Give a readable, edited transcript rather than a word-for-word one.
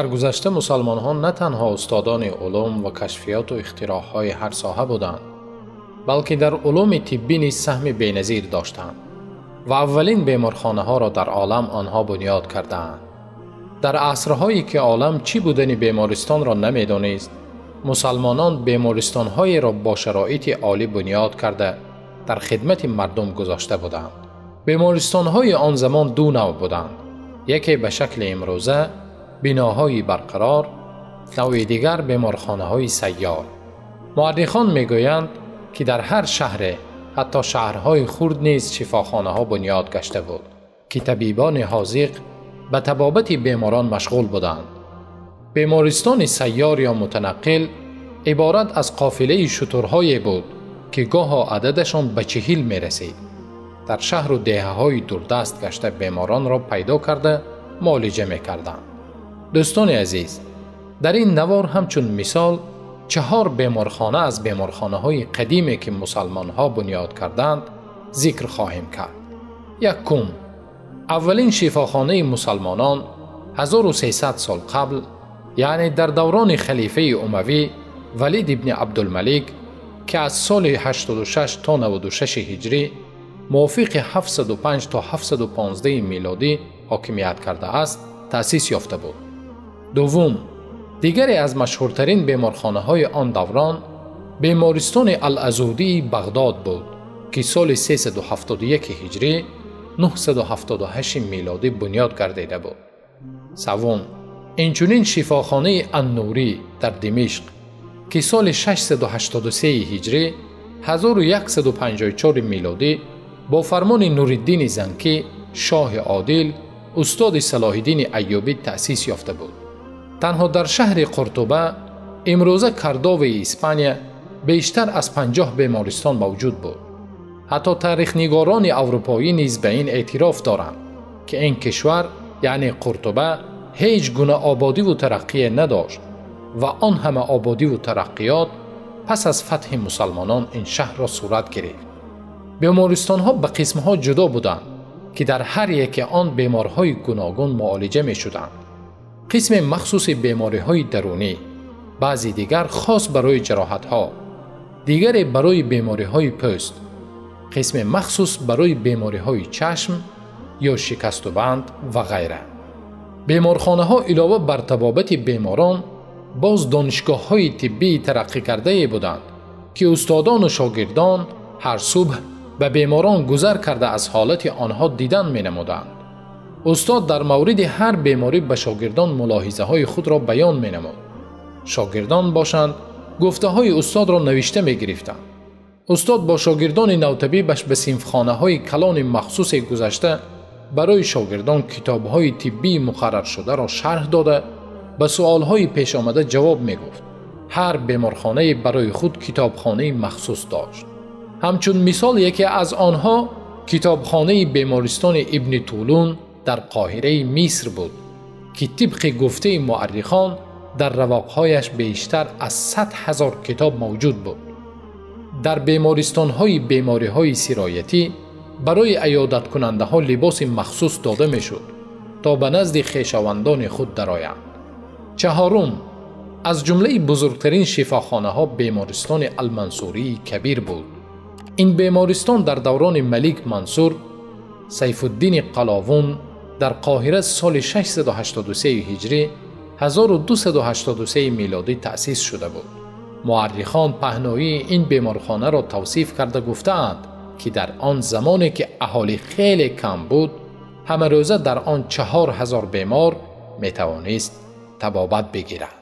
Дар гузашта мусалмонҳо на танҳо устодони улум ва кашфиёту ихтироъҳои ҳар соҳа буданд, балки дар улуми тиббӣ низ саҳми беназир доштанд ва аввалин беморхонаҳоро дар олам онҳо бунёд кардаанд. Дар асрҳое ки олам чӣ будани бемористонро намедонист, мусалмонон бемористонҳоеро бо шароити олӣ бунёд карда дар хидмати мардум гузошта буданд. Бемористонҳои он замон ду навъ буданд: яке ба шакли имрӯза биноҳои барқарор, навъи дигар беморхонаҳои сайёр. Муаррихон мегӯянд, ки дар ҳар шаҳре, ҳатто шаҳрҳои хурд низ шифохонаҳо бунёд гашта буд, ки табибони ҳозиқ ба табобати беморон машғул буданд. Бемористони сайёр ё мутанаққил иборат аз қофилаи шутурҳое буд, ки гоҳо ададашон ба 40 мерасид. Дар шаҳру деҳаҳои дурдаст гашта беморонро пайдо карда муолиҷа мекарданд. Дӯстони азиз, дар ин навор ҳамчун мисол 4 беморхона аз беморхонаҳои қадиме ки мусалмонҳо бунёд карданд зикр хоҳем кард. Якум, аввалин шифохонаи мусалмонон 1300 сол қабл, яъне дар даврони халифаи умавӣ Валид ибни Абдулмалик, ки аз соли 86 то 96 ҳиҷрӣ мувофиқи 705 то 715 милодӣ ҳокимият кардааст, таъсис ёфта буд. Дуввум, дигаре аз машҳуртарин беморхонаҳои он даврон бемористони Ал-Азудии Бағдод буд, ки соли 371 ҳиҷрӣ 978 милодӣ бунёд гардида буд. Севум, инчунин шифохонаи Аннурӣ дар Димишқ, ки соли 683 ҳиҷрӣ 1154 милодӣ бо фармони Нуриддини Занкӣ, шоҳи одил, устоди Салоҳиддини Айюбӣ таъсис ёфта буд. Танҳо дар шаҳри Қуртуба, имрӯза Кардоваи Испания, бештар аз 50 бемористон мавҷуд буд. Ҳатто таърихнигорони аврупоӣ низ ба ин эътироф доранд, ки ин кишвар, яъне Қуртуба, ҳеҷ гуна ободиву тараққие надошт ва он ҳама ободиву тараққиёт пас аз фатҳи мусалмонон ин шаҳрро сурат гирифт. Бемористонҳо ба қисмҳо ҷудо буданд, ки дар ҳар яке он беморҳои гуногун муолиҷа мешуданд. Қисме махсуси бемориҳои дарунӣ, баъзи дигар хос барои ҷароҳатҳо, дигаре барои бемориҳои пӯст, қисме махсус барои бемориҳои чашм ё шикастубанд ва ғайра. Беморхонаҳо илова бар табобати беморон боз донишгоҳҳои тиббии тараққӣ кардае буданд, ки устодону шогирдон ҳар субҳ ба беморон гузар карда аз ҳолати онҳо дидан менамуданд. Устод дар мавриди ҳар беморӣ ба шогирдон мулоҳизаҳои худро баён менамуд. Шогирдон бошанд гуфтаҳои устодро навишта мегирифтанд. Устод бо шогирдони навтабибаш ба синфхонаҳои калони махсусе гузашта барои шогирдон китобҳои тиббии муқарраршударо шарҳ дода ба суолҳои пешомада ҷавоб мегуфт. Ҳар беморхонае барои худ китобхонаи махсус дошт. Ҳамчун мисол яке аз онҳо китобхонаи бемористони Ибни Тулун дар Қоҳираи Миср буд, ки тибқи гуфтаи муаррихон дар равоқҳояш бештар аз 100 000 китоб мавҷуд буд. Дар бемористонҳои бемориҳои сироятӣ барои аёдаткунандаҳо либоси махсус дода мешуд, то ба назди хешовандони худ дароянд. Чаҳорум, аз ҷумлаи бузургтарин шифохонаҳо бемористони Алмансурии Кабир буд. Ин бемористон дар даврони Малик Мансур Сайфуддини Қаловун дар Қоҳира соли 683 ҳиҷрӣ 1283 милодӣ таъсис шуда буд. Муаррихон паҳноии ин беморхонаро тавсиф карда гуфтаанд, ки дар он замоне ки аҳолӣ хеле кам буд, ҳамарӯза дар он 4000 бемор метавонист табобат бигирад.